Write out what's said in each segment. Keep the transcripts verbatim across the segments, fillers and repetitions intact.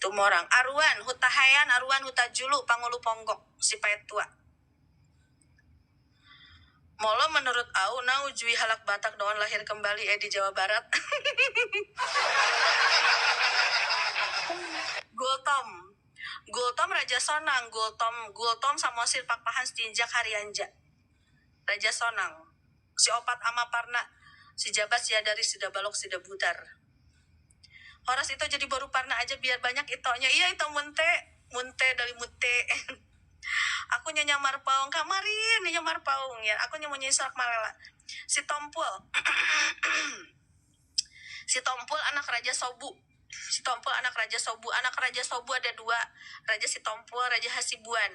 Tumorang. Aruan, Hutahean, Aruan, Hutajulu, Pangulu Ponggok, Sipaet Tua. Molo menurut au, na ujui halak Batak dongan lahir kembali, eh, di Jawa Barat. Gultom. Gultom Raja Sonang, Gultom, Gultom Samosir Pakpahan Sitinjak Harianja. Raja Sonang. Siopat ama parna, Sijabat, Siadari, Sidabalok, Sidabutar. Horas ito jadi boru parna aja biar banyak itoknya. Iya, ito Munte, Munte dari Mute. Aku Nyonya Marpaung, Kak Marin, Nyonya Marpaung ya. Aku Nyonya Sonak Malela. Sitompul. Sitompul anak Raja Sobu. Sitompul anak Raja Sobu. Anak Raja Sobu ada dua. Raja Sitompul, Raja Hasibuan.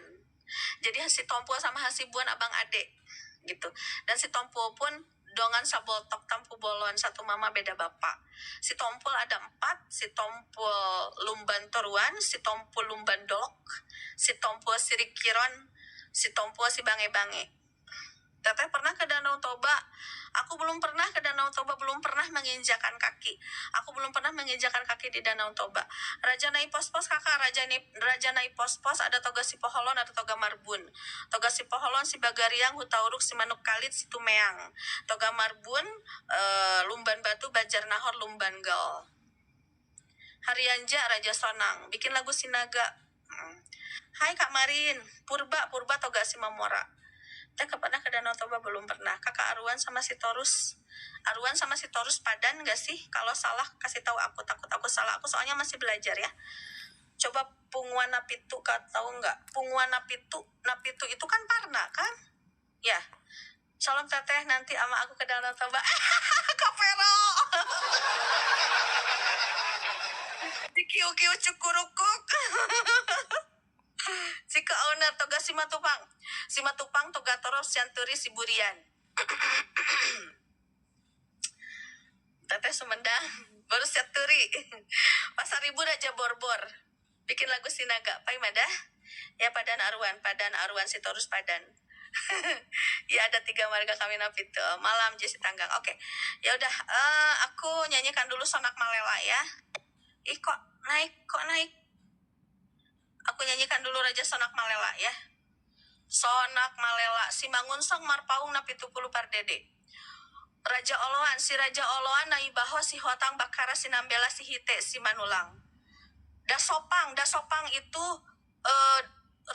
Jadi Sitompul sama Hasibuan abang ade gitu. Dan Sitompul pun dongan saboltok, Tampubolon, satu mama beda bapa. Sitompul ada empat, Sitompul Lumban Toruan, Sitompul Lumban Dolok, Sitompul Sirikiron, Sitompul Sibangebange. Teteh pernah ke Danau Toba? Aku belum pernah ke Danau Toba, belum pernah menginjakan kaki. Aku belum pernah menginjakan kaki di Danau Toba. Raja Naipospos, kakak, Raja Nai-, Raja Naipospos ada Toga Sipoholon, ada Toga Marbun. Toga Sipoholon, Sibagariang, Hutauruk, Simanuk Kalit, Situmeang. Toga Marbun, eh, Lumban Batu, Banjarnahor, Lumban Gol. Harianja, Raja Sonang, bikin lagu Sinaga. Hmm. Hai Kak Marin, Purba, Purba Toga Simamora. Teteh pernah ke Danau Toba? Belum pernah. Kakak, Aruan sama Sitorus. Aruan sama Sitorus padan nggak sih? Kalau salah kasih tahu aku, takut aku salah. Aku soalnya masih belajar ya. Coba Punguan Napitu, kau tahu nggak? Punguan Napitu, Napitu itu kan parna kan? Ya. Salam teteh, nanti ama aku ke Danau Toba. Kapero. Dikiu-kiu cukurukuk. Cika owner, Toga Simatupang. Simatupang, Toga Torop, Sianturi, Siburian. Teteh Sumedang, baru Sianturi. Pasaribu, Raja Borbor. Bikin lagu Sinaga, paima da. Ya, padan Aruan, padan Aruan, Sitorus padan. Ya, ada tiga marga kami Napitu. Malam, Jesi Tanggang. Oke. Ya udah, eh, aku nyanyikan dulu Sonak Malela ya. Ih, kok naik, kok naik. Aku nyanyikan dulu Raja Sonak Malela ya. Sonak Malela, Simangunsong Marpaung Napitupulu Pardede. Raja Oloan, si Raja Oloan Naibaho, Sihotang, Bakkara, Sinambela, Sihite, Simanulang. Dasopang, Dasopang itu, eh,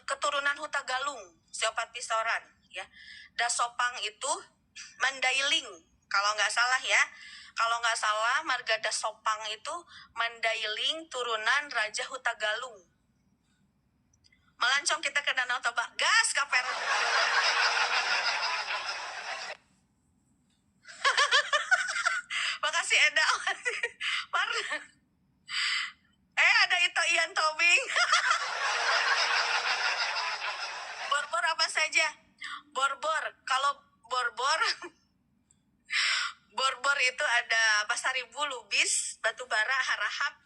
keturunan Hutagalung, Siopat Pisoran ya. Dasopang itu Mandailing, kalau nggak salah ya. Kalau nggak salah, marga Dasopang itu Mandailing, turunan Raja Hutagalung. Melancong kita ke Danau Toba. Gas, kapero. Makasih, Eda. Mar-, eh, ada Ito Ian Tobing. Borbor apa saja? Borbor. Kalau Borbor, Borbor itu ada Pasaribu, Lubis, Batubara, Harahap,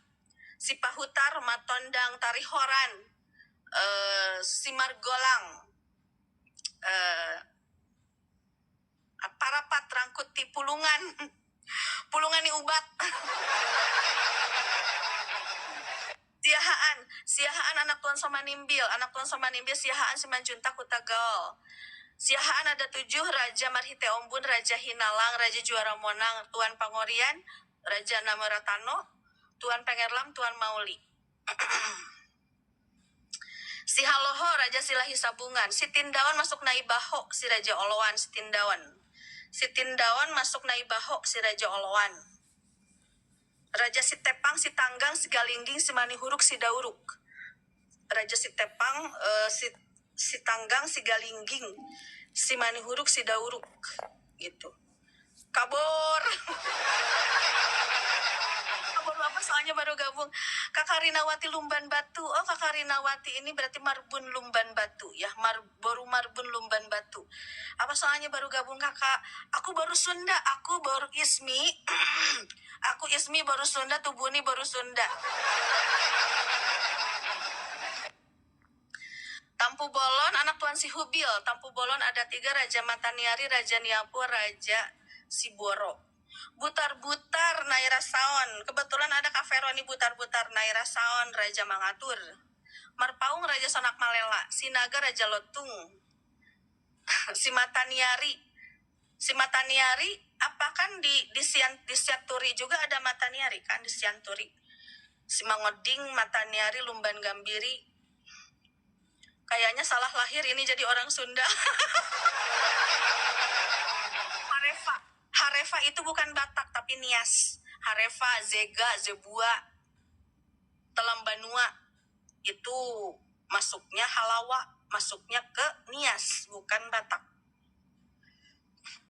Sipahutar, Matondang, Tarihoran, eh, Simargolang, eh, Parapat, Rangkuti, Pulungan. Pulungan ni Ubat. Siahaan, Siahaan anak Tuan Somanimbil, anak Tuan Somanimbil, Siahaan, Simanjuntak, Hutagaol. Siahaan ada tujuh, Raja Marhite Ombun, Raja Hinalang, Raja Juara Monang, Tuan Pangorian, Raja Namoratano, Tuan Pengerlam, Tuan Mauli. Sihaloho, Raja Silahi Sabungan. Sitindaon masuk Naibaho, si Raja Oloan, Sitindaon. Sitindaon masuk Naibaho, si Raja Oloan. Raja Sitepang, Sitanggang, Sigalingging, Simanihuruk, Sidauruk. Raja Sitepang, eh, Si-, Sitanggang, Sigalingging, Simanihuruk, Sidauruk. Gitu. Kabor. Kabor apa, soalnya baru gabung. Kakak Rinawati Lumban Batu. Oh, Kakak Rinawati ini berarti Marbun Lumban Batu ya. Mar-, boru Marbun Lumban Batu. Apa soalnya baru gabung, Kakak? Aku boru Sunda, aku boru Ismi. Aku Ismi boru Sunda, tubuh ni boru Sunda. Tampubolon, anak Tuan Sihubil. Tampubolon ada tiga, Raja Mataniari, Raja Niapur, Raja Siboro. Butar-butar Nai Rasaon. Kebetulan ada Kak Vero ni, Butar-butar Nai Rasaon, Raja Mangatur. Marpaung Raja Sonak Malela, Sinaga Raja Lotung. Si Mataniari. Si Mataniari, apa kan di, di Sian-, di Sianturi juga ada Mataniari kan, di Sianturi. Si Mangoding, Mataniari, Lumban Gambiri. Kayaknya salah lahir ini jadi orang Sunda. Harefa. Harefa itu bukan Batak, tapi Nias. Harefa, Zega, Zebua, Telam Banua. Itu masuknya Halawa, masuknya ke Nias, bukan Batak.